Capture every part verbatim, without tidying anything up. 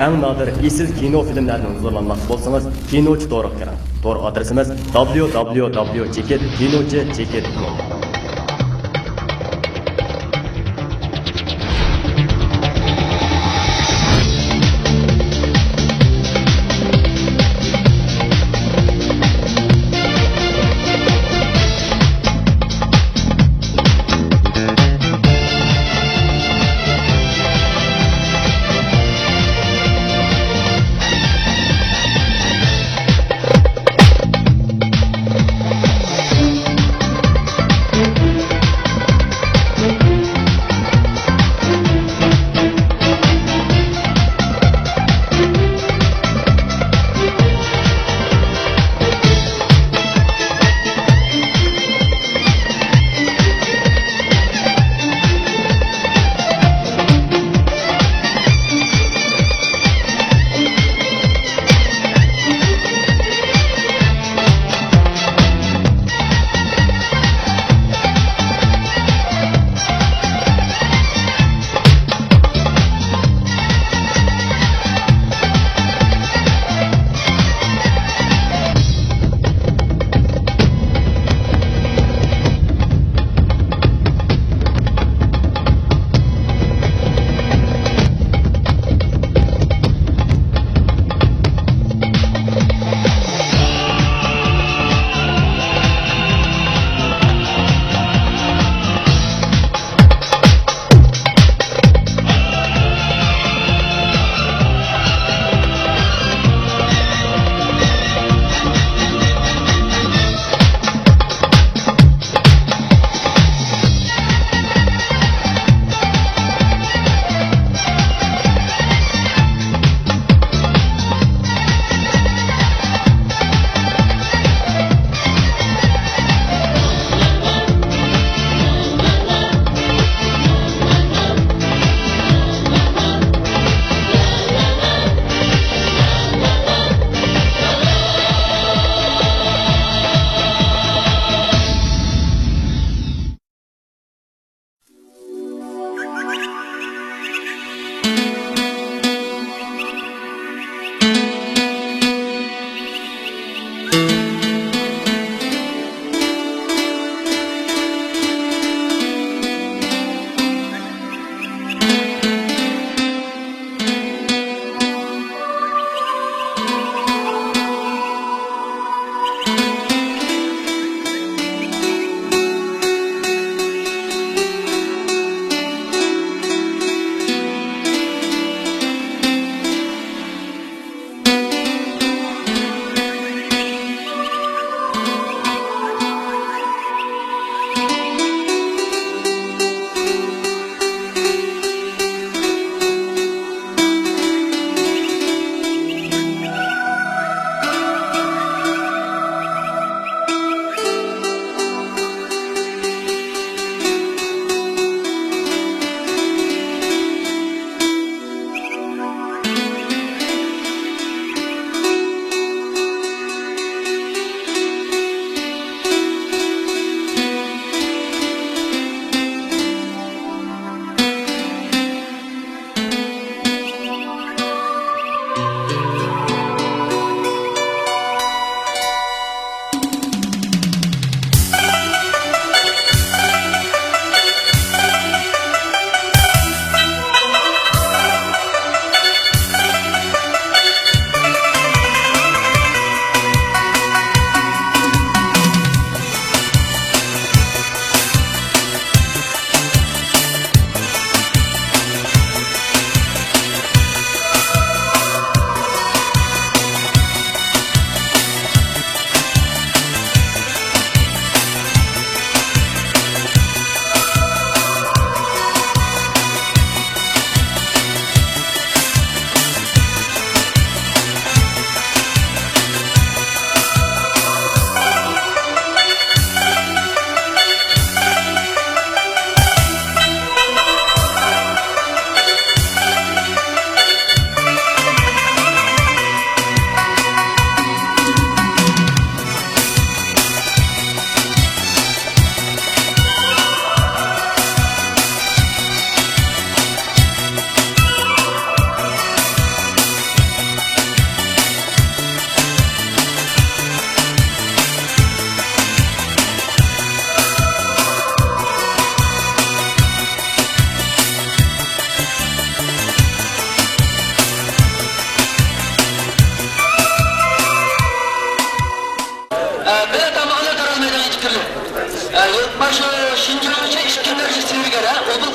ئەڭ نادىر ئېسىل كىنو فىلىملەردىن ھۇزۇرلانماقچى بولسىڭىز، كىنوچى تورىغا كىرىڭ. تور ئادرېسىمىز دابليۇ دابليۇ دابليۇ چېكىت كىنوچى چېكىت كوم.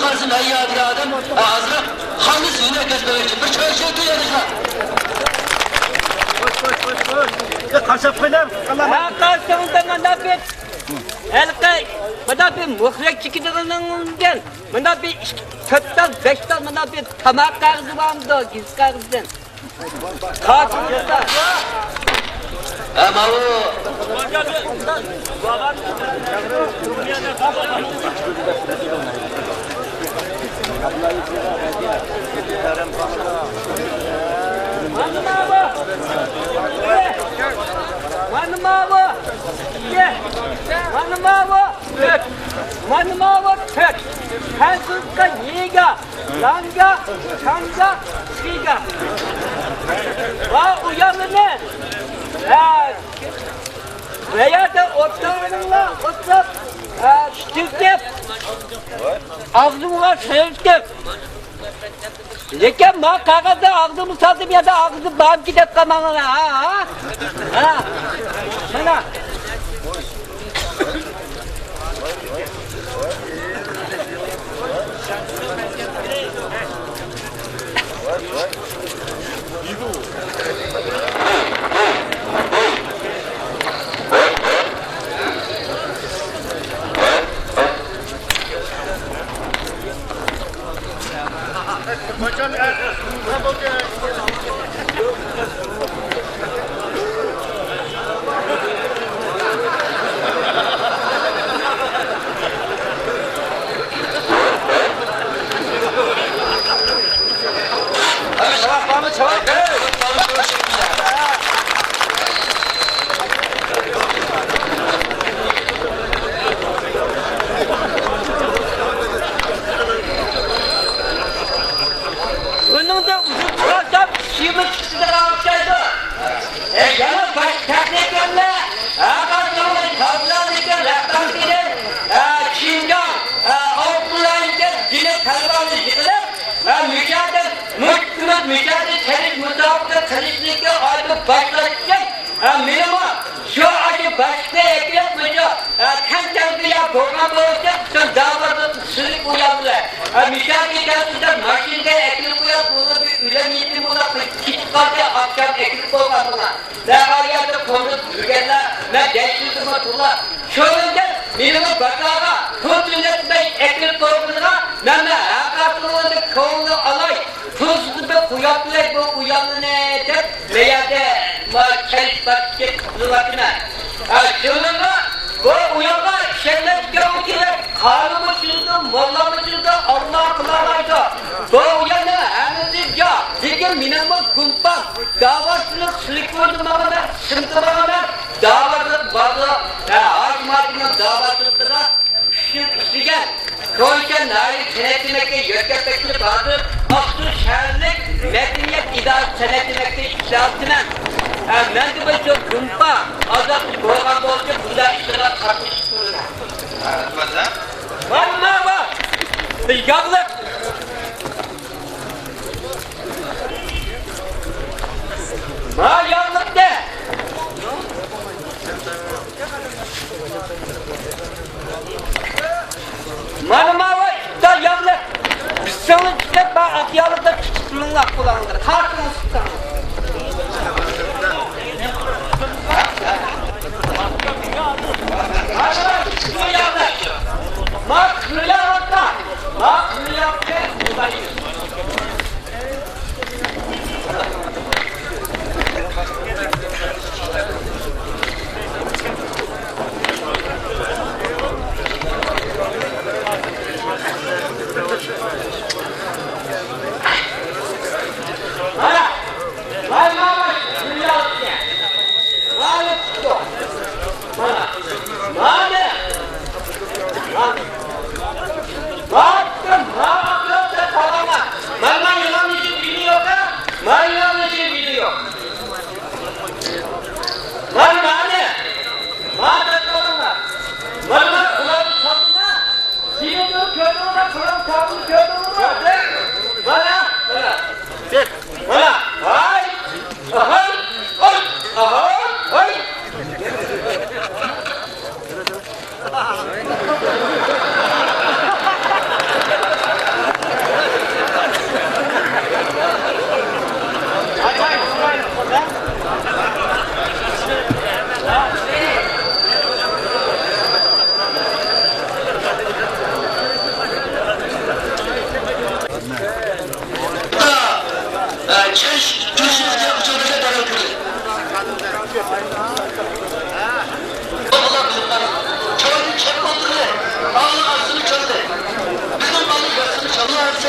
لازىم ھەر يەردىكى ئادەم ھازىر خالىس ھۈنەر كەسپىگە بىر چۆچەكتە يېرىشلا. قارشاپ قويدۇم. ھەققا سۆڭدە مانا بىر ھېلىقى مانا بىر مۇخرەك چېكىدىغىنىڭدىن مانا بىر ئىككى، تۆت تال، بەش تال مانا بىر تاماق قەغىزى بارمىدۇ؟ گېزىت قەغىزىدىن. قاتىل. ھە، ماۋۇ. مانا ماۋۇ. مانا ماۋۇ. مانا ماۋۇ. تۆت. مانا ماۋۇ تۆت. پەنسىزقا يېگا، لانگا، چانگا، سىگا. ۋا ئۇيالىنى. ھە. بۇ يەردە ئولتۇرغىنىڭلار ئولتۇرۇپ، ھە، تىتىلتىپ، ئاغزىڭغا سىرتىپ. لېكىن ما قەغەزدە ئاغزىمنى سالدىم يا ئاغزىم بارمىكىن دەپ قالماڭلار، ھا، ھا. ھا. مانا. ئۇنىڭدىن ئۇزۇن تۇرسام، شېمىز چىقىدىغان ئوخشايدۇ. ئە، يەنە باشقا تېخنىكلار، ھە، قارشىلىق تاۋلارنىڭكى رەھبەرلىكىدە، ئە، شىنجاڭ، ئە، ئاۋتوموبىللارنىڭكى دىنىي تەلۋانى يىغىلىپ، ئە، مۇشۇ يەردە مۇشتىمىز، مۇشۇ يەردە چېلىش مۇسابىقە قىلىشنىڭكى ئايدىن باشلاش ئۈچۈن، ئە، مېنىمۇ شۇ ئاشۇ باشلىقنى ئەكىرىپ مۇشۇ، ئە، تەڭ تەربىيە بولغان بولسا، شۇ داۋادا سۈرۈپ ئۇيالدى. ئە، مۇشۇ يەرگە كەلسىدە ماشىنىدا ئەكىرىپ قويۇپ، بۇنى بىر ئۆلەم يېتىم بولاپ كېتىپ قالدى، ئاخشام ئەكىرىپ بولغان بۇلار. مەن ئايالدا قومۇپ يۈرگەنلەر، مەن بەش يۈزدىمۇ پۇللار. شۇنىڭدىن مېنىڭ بازارغا پۇل تۆلەتمەي ئەكىرىپ بولغىنىغا، مەن ھەقىقەتنى كۆڭلى ئالاي، پۇلسىز بىر قويۇپ بېرەي بۇ ئۇيالنى دەپ، مەيەردە كەلىش باشلىقى قىلىۋاتىمەن. ھە، شۇنىڭغا بۇ ئۇيالغا ئىشەنمەسكەن كېرەك، قارىمۇ چۈشىدۇ، موللامۇ چۈشىدۇ، ئاللا قىلالايدۇ. بۇ ئۇيالنىڭ ھەممىسى جا، لېكىن مېنىڭمۇ گۇمپام. داۋاسىنى سىلىكىۋىدى ماڭىمەن، سىمدى ماڭىمەن، داۋاسىنى بارىدۇ، ھە، ھاجىم ھاجىمنىڭ داۋاسىدا ئىشلىگەن كونچە ناھىيە سەنئەت يېمەكلىكى يۆتكەپ بەككىلى بارىدۇ، ئاقسۇ شەھەرلىك مەدەنىيەت ئىدارىسى سەنئەت يېمەكلىكى ئىشلەۋاتىمەن. ھە، مەندە بىر شۇ گۇمپا ئازراق بولغان بولسا، بۇنداق ئىشلارغا قاتنىشىپ تۇرىمەن. مانا، مانا، ياغلىق. ما ياغلىقتە. مانا ماۋۇ ئىپتار ياغلىق. بىسمىللا دەپ، ما ئاق ياغلىقتا تۇتۇپ مېڭىڭلار قولۇڭلارنى. تارتىڭ ئۇستاڭ. مانا ماۋۇ ياغلىق. ما قىلىۋاتقان. ما قىلىۋاتقان. مانا،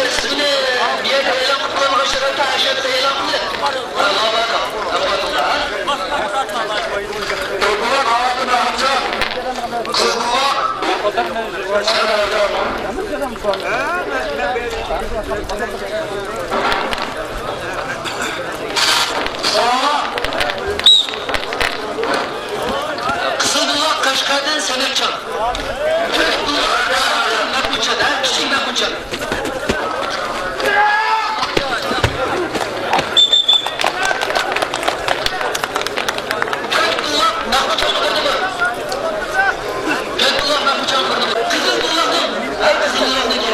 ئىسمىنى بۇ يەردە ئېلان قىلىپ قويمىغان شەرەپتە ئاشۇ يەردە ئېلان قىلدى. قىزىل بۇلاق، قەشقەردىن سەمەرچان. كۆك بۇلاق، مەخمۇتجان، ھە، كىچىك مەخمۇتجان. كۆك بۇلاق، مەخمۇتجان قىزىلدىمۇ؟ كۆك بۇلاق، مەخمۇتجان قىزىلدىمۇ؟ قىزىل بۇلاقنىڭ، ھە، قىزىل بۇلاقنىڭكى،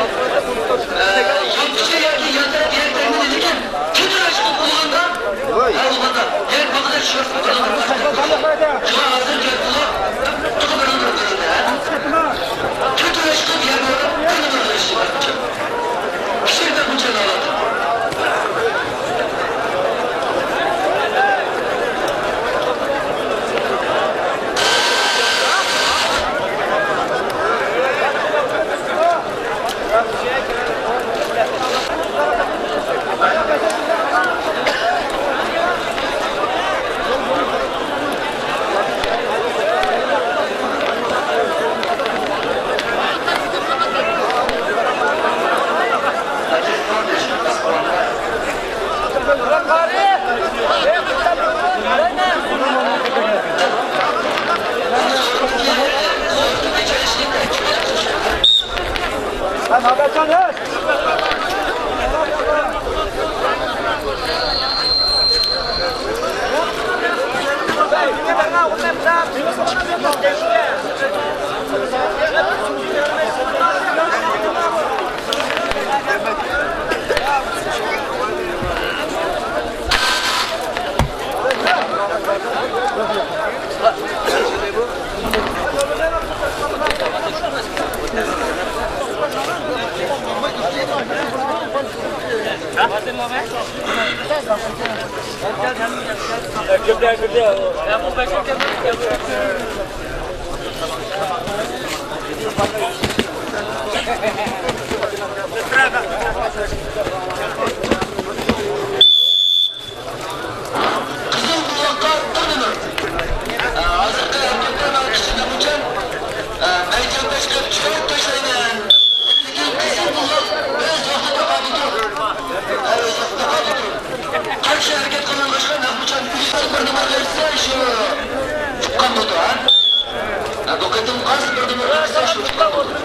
ئە، يانچۇقچە ياكى يانتەرەپ دىرېكتورىنى لېكىن كۆتۈرۈش قىلىپ بولغاندا، ھە، بولغاندا، يەر باغدا شۇ، شۇ ھازىر كۆك بۇلاق، تۇغۇ بىرنىڭ بىر قىزىلدى، ھە؟ كۆتۈرۈش قىلىپ يەر باغدا بىرنىڭ بىر قىزىلدى. قىزىل بۇلاققا بىر نومۇر. ھازىرقى ھەرىكەتلەر مانا كىچىك نەمۇچان، مەيدان تاشلاپ چىقىرىپ تاشلايمەن. لېكىن قىزىل بۇلاق ئۆز ۋاقتىدا قالدى تۇر. ئۆز ۋاقتىدا قالدى تۇر. قارشى ھەرىكەت قىلىنغاچقا نەمۇچان ئۈچ بىر نومۇرغا ئېيتسا شۇ تۇغقان بولىدۇ، ھە؟ ھە، بۇ قېتىم قايسى بىر نومۇرغا ئېيتسا شۇ تۇغقان بولىدۇ.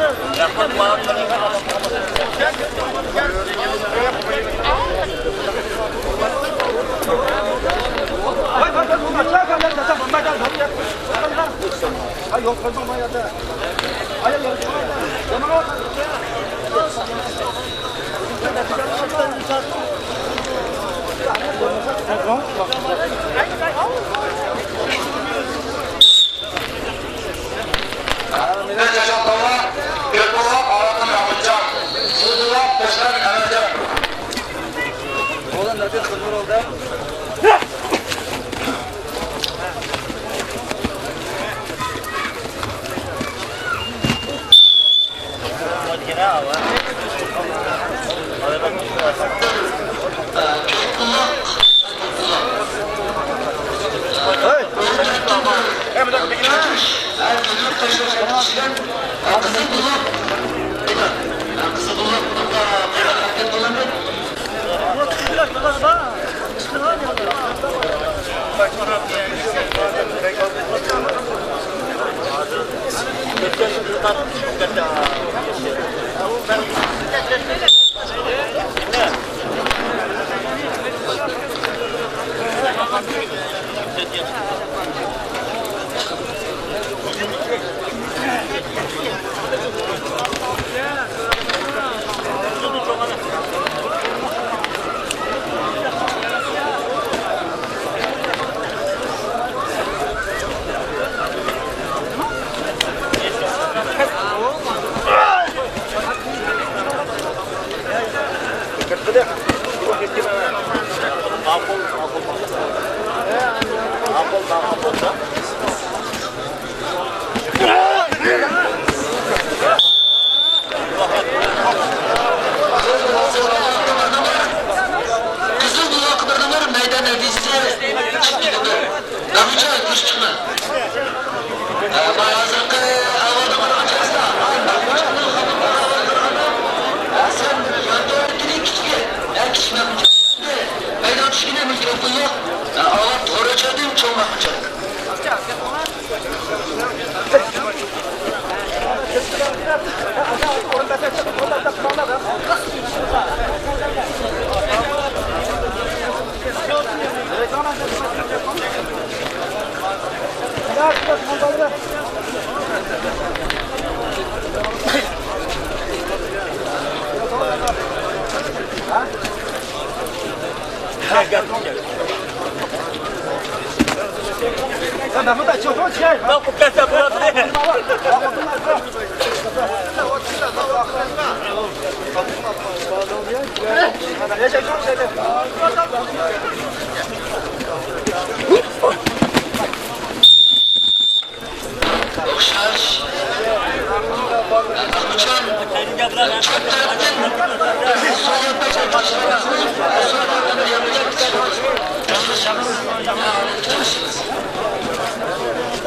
ئوخشاش.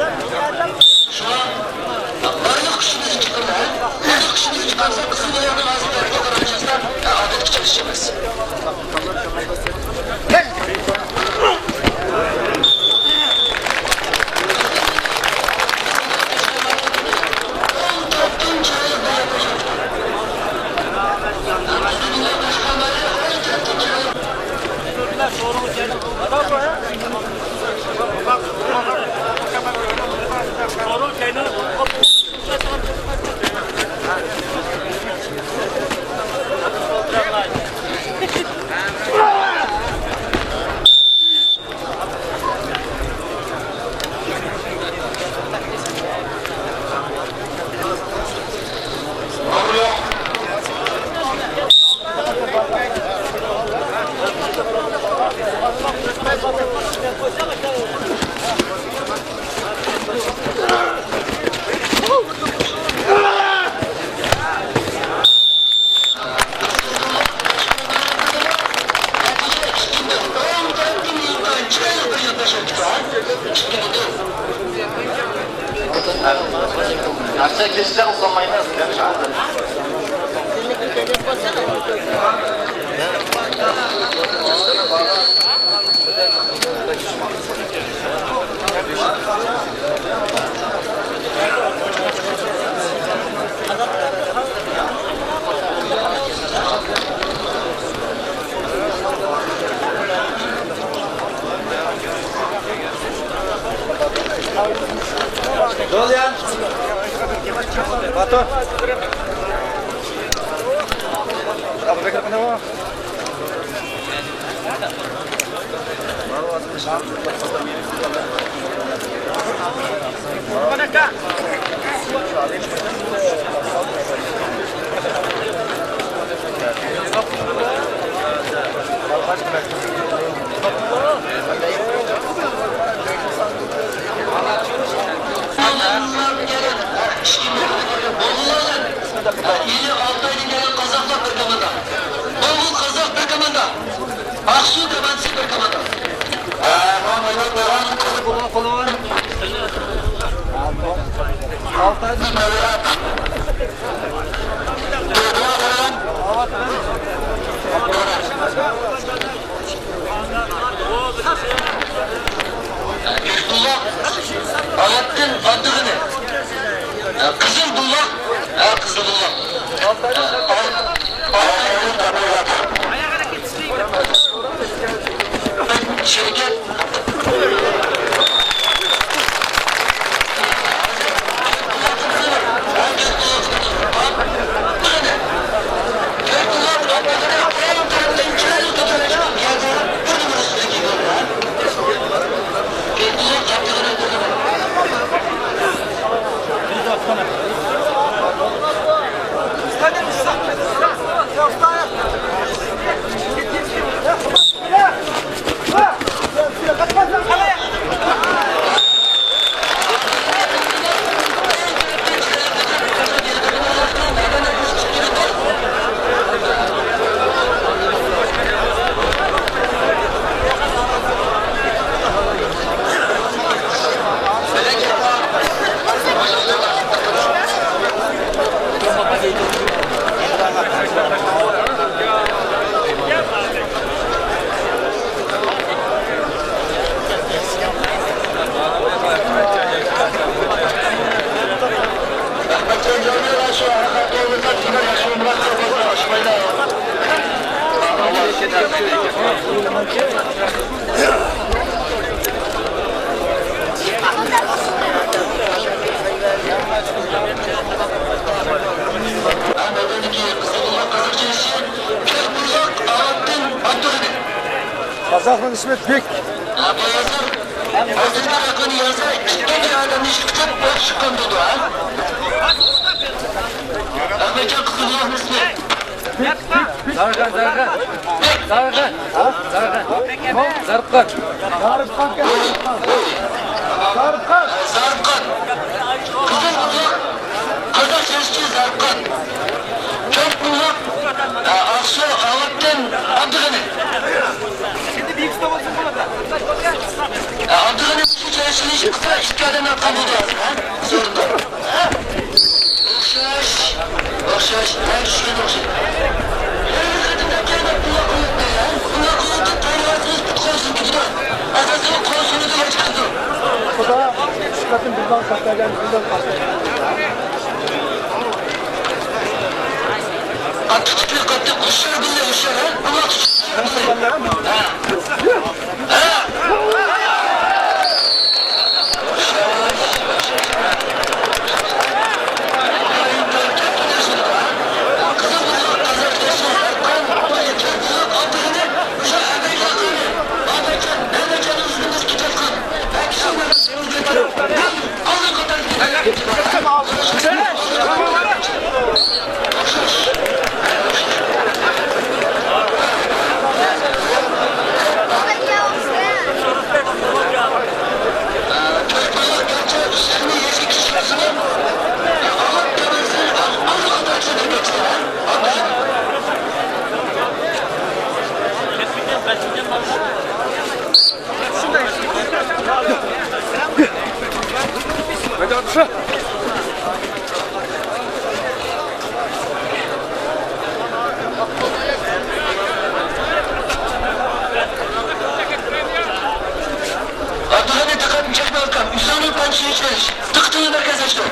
ئۇچۇن شۇڭا بارلىق كۈچىمىزنى چىقىرىمىز. بارلىق كۈچىمىزنى چىقارساق، بىزنىڭ بۇلارنىڭ ھازىر دەرىجە قارىمىز. ئادەتتىكىچە ئىش ئەمەس. ئىلى ئالتايدىن كەلگەن قازاقلار بىر كوماندا. موڭغۇل قازاق بىر كوماندا. ئاقسۇ كوماندىسى بىر كوماندا. ئالتايدىن ئابدۇللا، ئالاپتىن ئابدۇغېنى. قىزىل دۇللا. ھە، قىزىل دۇللا. شىركەت. قازاقنىڭ ئىسمى بېك. ئابۇ ياسىر، ئۆزىنىڭ ئەقلىنى يازا، ئىككىنچى ئادەمنى ئىشقا چۈشۈپ، ئوق چىققان بولىدۇ، ھە؟ ئەمەلىيەتتە قىزىل بۇلاقنىڭ ئىسمى. زارغان، زارغان. زارغان. زارغان. زارقان. زارقان. قىزىل بۇلاق. قازاق يازغۇچى زارقان. كۆك بۇلاق. ئاقسۇ، ئاۋاتتىن، ئابدۇغېنى. ئابدۇغېنى شۇ جايسىنى چىقسا، ئىككى ئادەم ئاتقان بولدى ھازىر، ھە؟ زوردا. ئوخشاش، ئوخشاش، ھە، چۈشكەن ئوخشاش. ھەر بىر قېتىمدا كەلمەك بۇلاق قۇيۇپتۇ، ھە؟ بۇلاق قۇيۇپتۇ، پەرۋازىمىز پۇت قول سىلكىدىدۇ. ئاساسىي قول سۇنىدۇ ۋە چىقىدۇ. خۇدا ئىككى قېتىم بىزدىن قاتناشقان بىلەن قاتناشتى. قاتتىق تىكلە، قاتتىق، ھوشيار بىللە، ھوشيار، ھە؟ بۇلاق تۇتۇش. ھە. ھە. ئابدۇغېنى، دىققەتنى چەكمەي ئۇكام، ئۆزۈڭنى پانچىنى چېلىش. دىققىتىڭنى مەركەزلەشتۈر.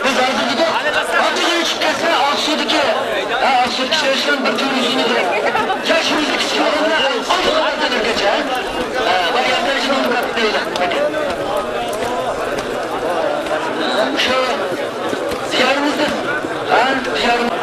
بىز ھازىر دېدۇق، ئاتىغا ئۆچۈپ كەتسە، ئاقسۇدىكى، ھە، ئاقسۇدىكى شېرىشنىڭ بىر تۈرى يۈزىنى بېرىپ، ياش يۈزلۈك كىشىلەرنى ئالدىغا قاتنىشىدىكەنچە، ھە، بار ياشلار ئۈچۈن بۇ كاتتا دېيىلە. شۇ دىيارىمىزدىن، ھە، دىيارىمىز.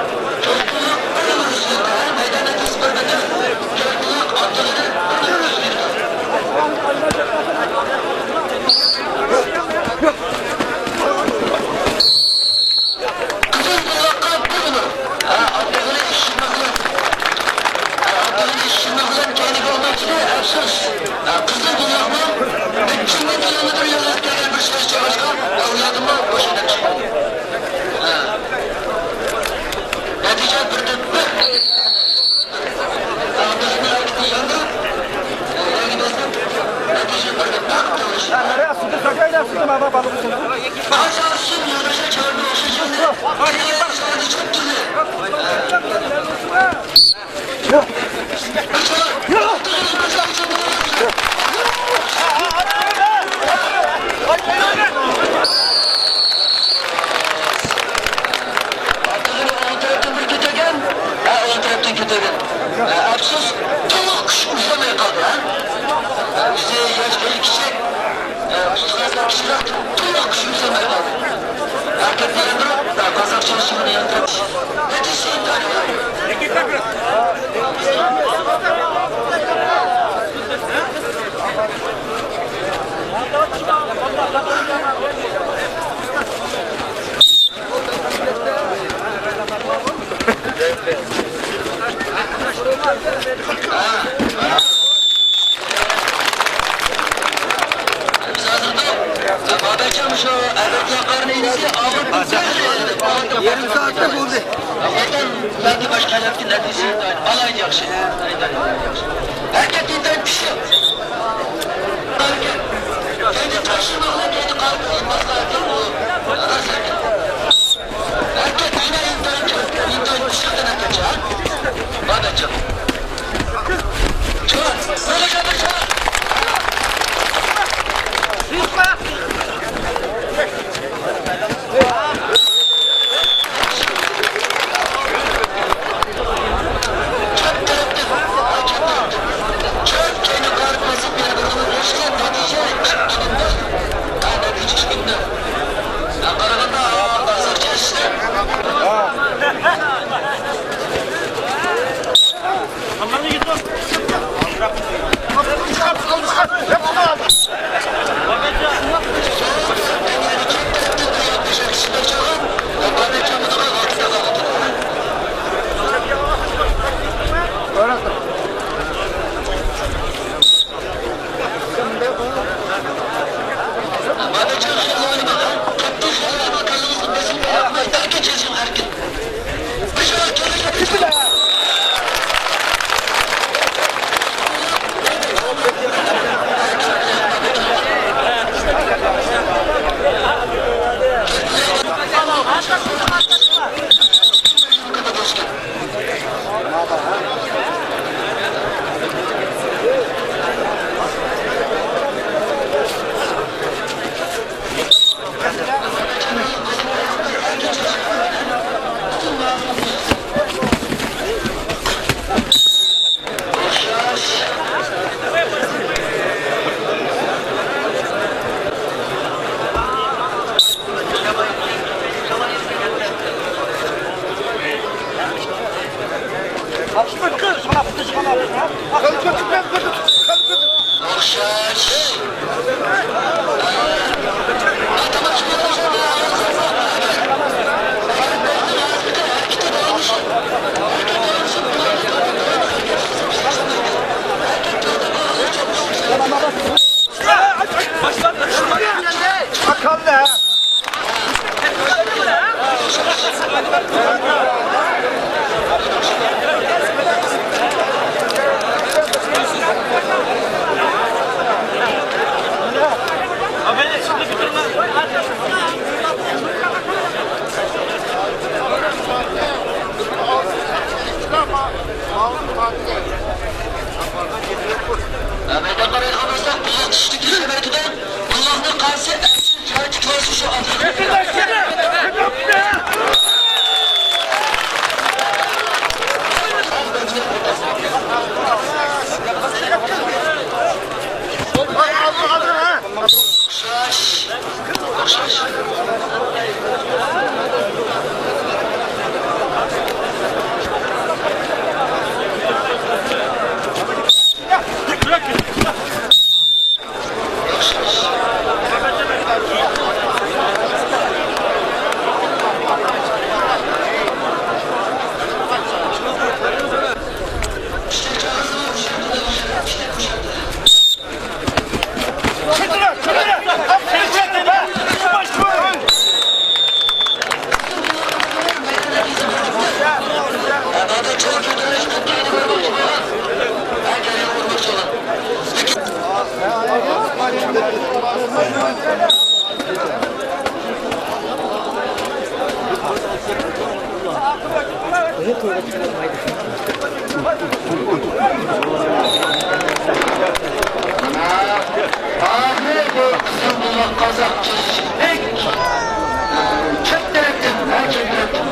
قىزىل بۇلاققا بىر نۇر. ھە، ئابدۇغېنى ئىششىماقلىق. ھە، ئابدۇغېنى ئىششىماقلىق كەينىگە ئالماقچىدى، ئەپسۇس. ھە، قىزىل بۇلاقنىڭ ئۈچ يۈز مىڭ كىلومېتىر يول ئۆتكەن بىر سۆز چاغاشقا، ئۇ يەردىمۇ بوش ئادەم چىقمىدى. ھە. نەتىجە بىردە بىر. ئوڭ تەرەپتىن بىر كۆتۈرگەن، ھە، ئوڭ تەرەپتىن كۆتۈرگەن. ھە، ئەپسۇس، تولۇق كۈچ ئۈزۈلمەي قالدى، ھە. ھە، ئۆزى ياش، ئەي كىچىك، ھە، ئۇستىخانسىز كىشىلەر تولۇق كۈچ ئۈزۈلمەي قالدى. ھەرىكەتنى ياندۇرۇپ، ھە، قازاقچە شۇنى ياندۇرۇپ. نەتىجىسى ئىنتايىن ياخشى. بىز ھازىر بابەكجان مۇشۇ ئەبەدىي ياقارنى يېرىم سائەتتە بولدى. ۋەتەن بەلكى باشقا يەردىكى نەتىجىسى ئالايىتى ياخشى. ھەرىكەت ئىنتايىن كۈچلۈك. ھەرىكەت. كەينى تاشلىماقلا، كەينى قارىتىپ ماسلىھەتلەر بۇ. ھەرىكەت يەنە ئىنتايىن، ئىنتايىن كۈچلۈك ھەرىكەتچى، ھە؟ بابەتجان. مەيدانغا رايىغان بولساق، بۇلار چۈشتىكى شەبەكىدە بۇلارنى قارىسى ئەسلى جاي تۇتۇۋالسا شۇ ئادەم. ئاخىرى بۇ قىزىل بۇلاق قازاق چېچىشىدەك چەت تەرەپتىن، ھە، چەت تەرەپتىن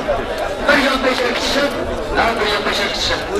بىر يان پەيشەك چىقىپ، ھە، بىر يان پەيشەك چىقىپ.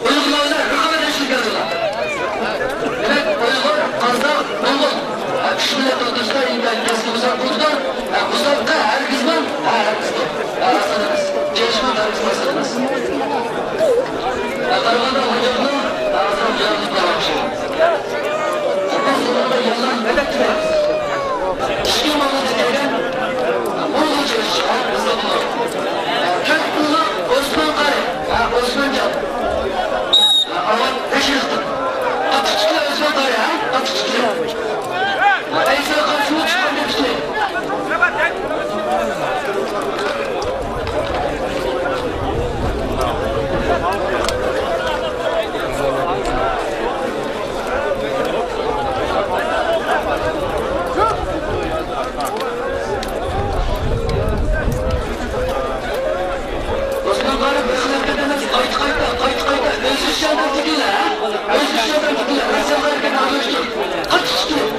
ئۇيغۇرلارنى ھەر قانداق ياشىغانلار. دېمەك، ئۇيغۇر، قازاق، موڭغۇل. ھە، ئۈچ مىللەت ئوتتۇرىسىدا ئىنتايىن كەسكىن مۇسابىقە بولىدۇ. ھە، مۇسابىقە ھەرگىزمۇ، ھە، ھەرگىزمۇ. ھە، ئاسان ئەمەس. كېلىشمەك ھەرگىزمۇ ئاسان ئەمەس. ھە، قارىغاندا ھوجامنىڭ، ھە، ئاسان بىلەن قاراپ شۇ. بىز ئۇلارغا ياللاپ مەدەت تىلەيمىز. ئىككى ماڭغۇچە كەلگەن ئۇيغۇرچە ئىش، ھە، بىزدە بولۇر. تۆت پۇللۇق ئوسمان قارى، ھە، ئوسمانجان. ھە، ئاۋات بەش يىللىق. قاتتىق تۇتۇڭ ئوسمان قارى، ھە، قاتتىق تۇتۇڭ. ھە، ئەيسا قاسىمنى چىقارماي تۇتۇڭ. ئوسمان قارى بىر خىل ھەرىكەت ئەمەس، قايتا، قايتا، قايتا، قايتا، ئۆزى ئىشلەندۈرۈپ كېتىڭلار، ھە؟ ئۆزى ئىشلەندۈرۈپ كېتىڭلار، مەن سەن ھەرىكەتنى ئالماشتۇرۇپ، قاتتىق تۇتۇڭ.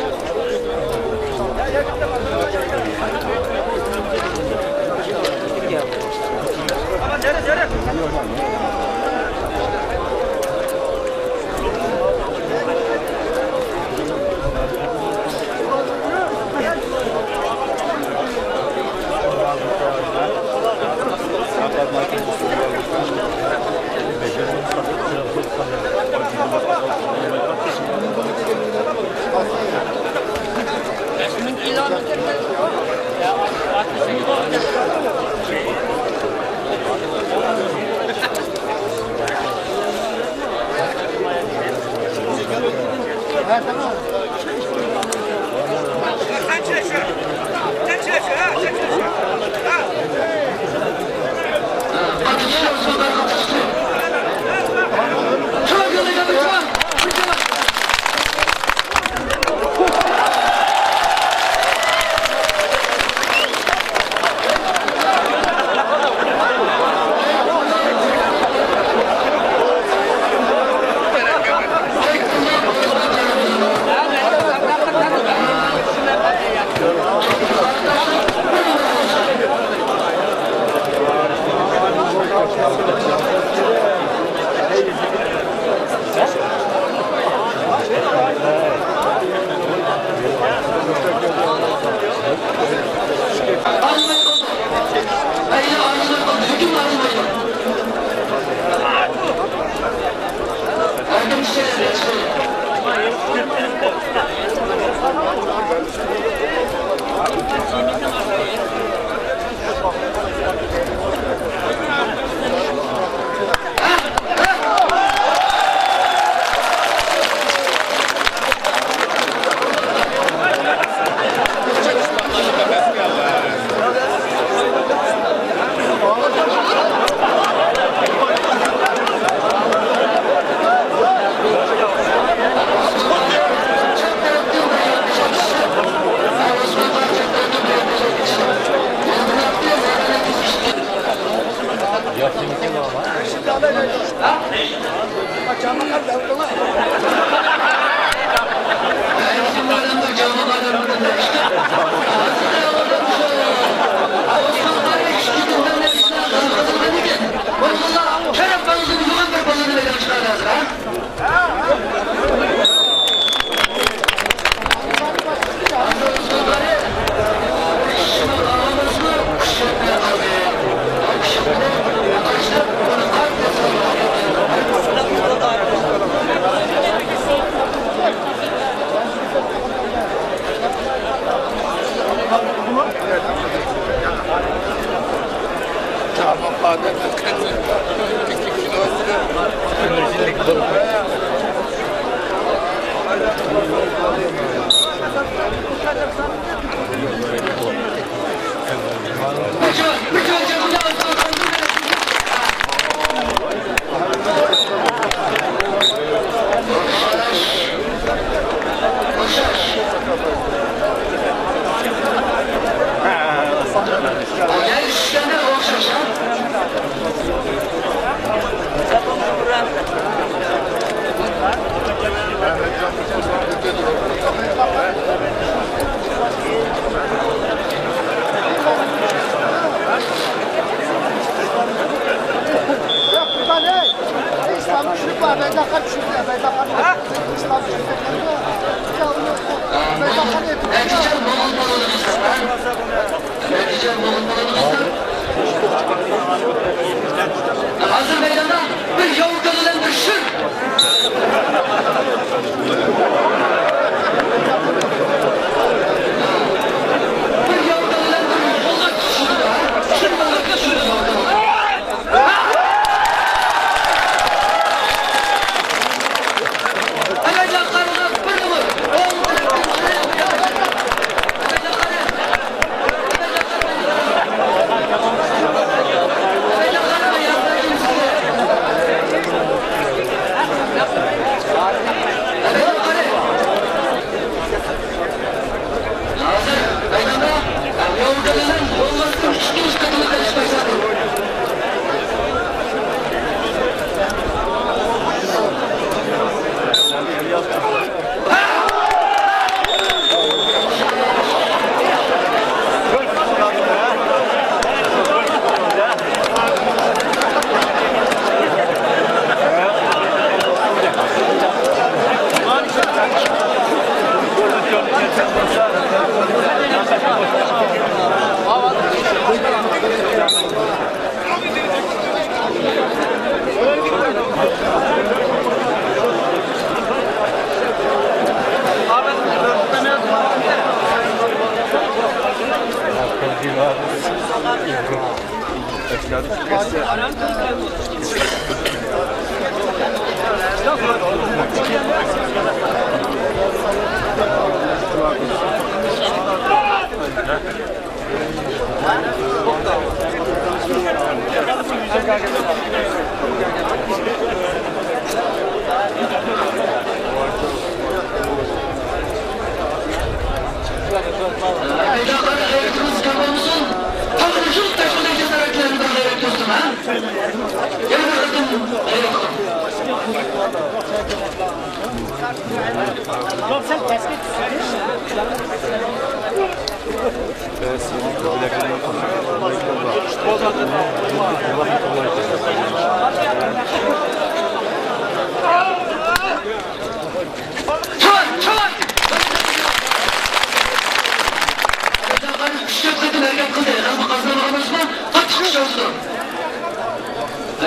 نەتىجە مۇھىم بولىدۇ، قىزلار. نەتىجە مۇھىم بولىدۇ، قىزلار. ھازىر مەيداندا بىر ياۋا كاللا بىلەن بىر شىر. بىر ياۋا كاللا بىلەن بىر يولغا چۈشۈردى. شىر يولغا چۈشۈردى. ھازىر مەيداندا ياۋا كاللا بىلەن يولۋاستىن ئىككىنچى قېتىملىق ئېلىش باشلاندى. مەيدانلاردا غەيرىتىمىز كەم بولمىسۇن، تاغنى يۇلۇپ تاشلىغۇدەك جاسارەتلەرنى بىر غەيرەت كۆرسۇن، ھە؟ يەنە بىر قېتىم غەيرەت قىلىڭ. چوي، چوي! ئەبەتجان قارىيېۋ ئۈچ تۆت قېتىم ھەرىكەت قىلدى. غەلىبە قازىنالمىغان بولسىمۇ، قاتتىق كۈچ چاغلىدى.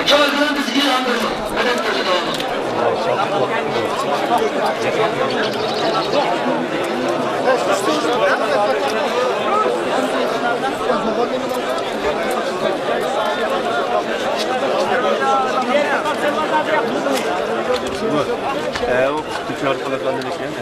چوي بىلەن بىز ئىلھام بېرىمىز. مەدەت كۆرسىتىۋالدۇق. ئە، ئۇ تىكرار قىلىپ ئاندىن كېيىن.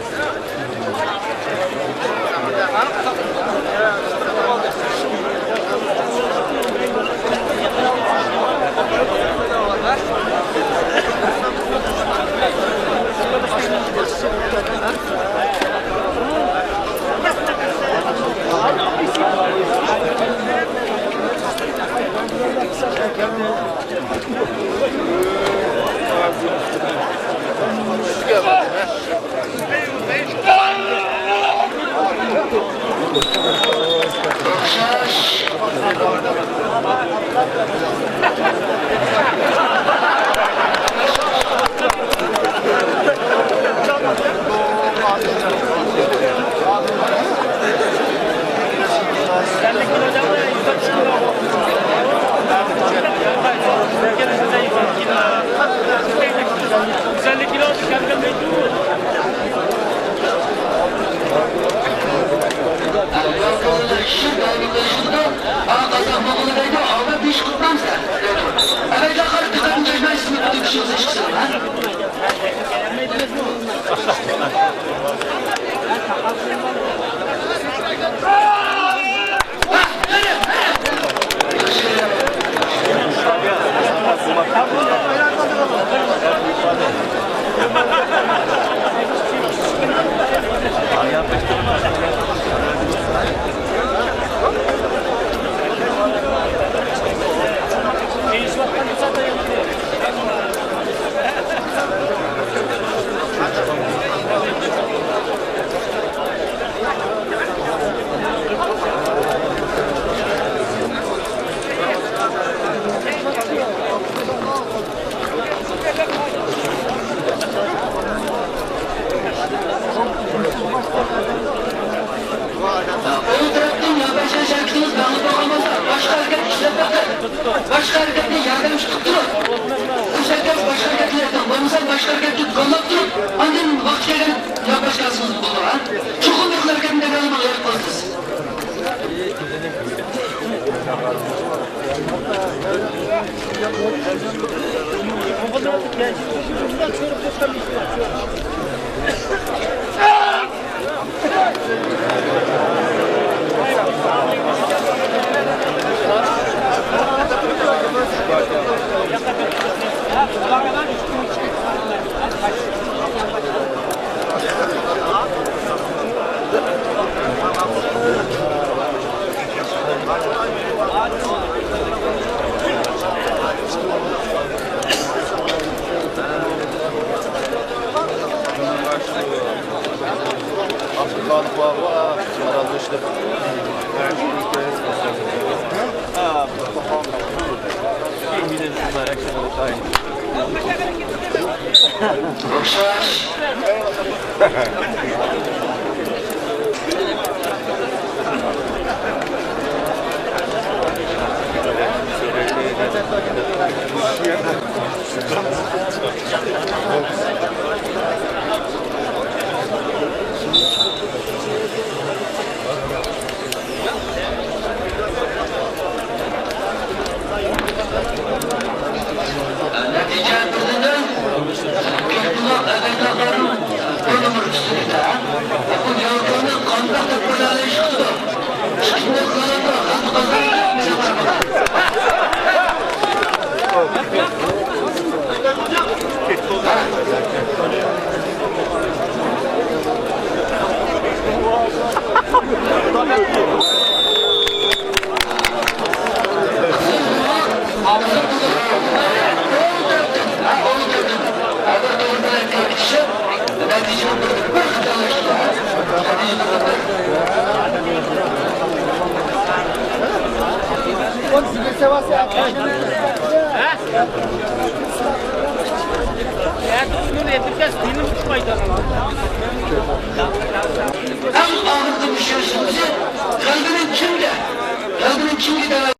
باشقا ھەرىكەتنى ياردەمچى قىلىپ تۇرۇپ، بۇ سەكەت باشقا ھەرىكەتنى ياردەم، بولمىسا باشقا ھەرىكەتنى كوللاپ تۇرۇپ، ئاندىن ۋاقتى كەلگەن ياردەملەشكىڭىز بولىدۇ، ھە؟ چوقۇم بىر ھەرىكەتنى دەۋالماي ياردەم قىلىسىز. نەتىجە بىردىن، ئىنقىلاب ئەمەلدارلارنىڭ بىر نومۇر ئۈستۈنلۈكتە. بۇ ياۋروپانى قانداق تەدبىرلەرنى ئىشلىتىدۇ؟ ئىككىنچى نۆۋەتتە غەلىبە قازانىدۇ. ئەڭ ئاخىرقى مۇشۇ سۆزى، غەلىبىنىڭ كىمگە، غەلىبىنىڭ كىمگە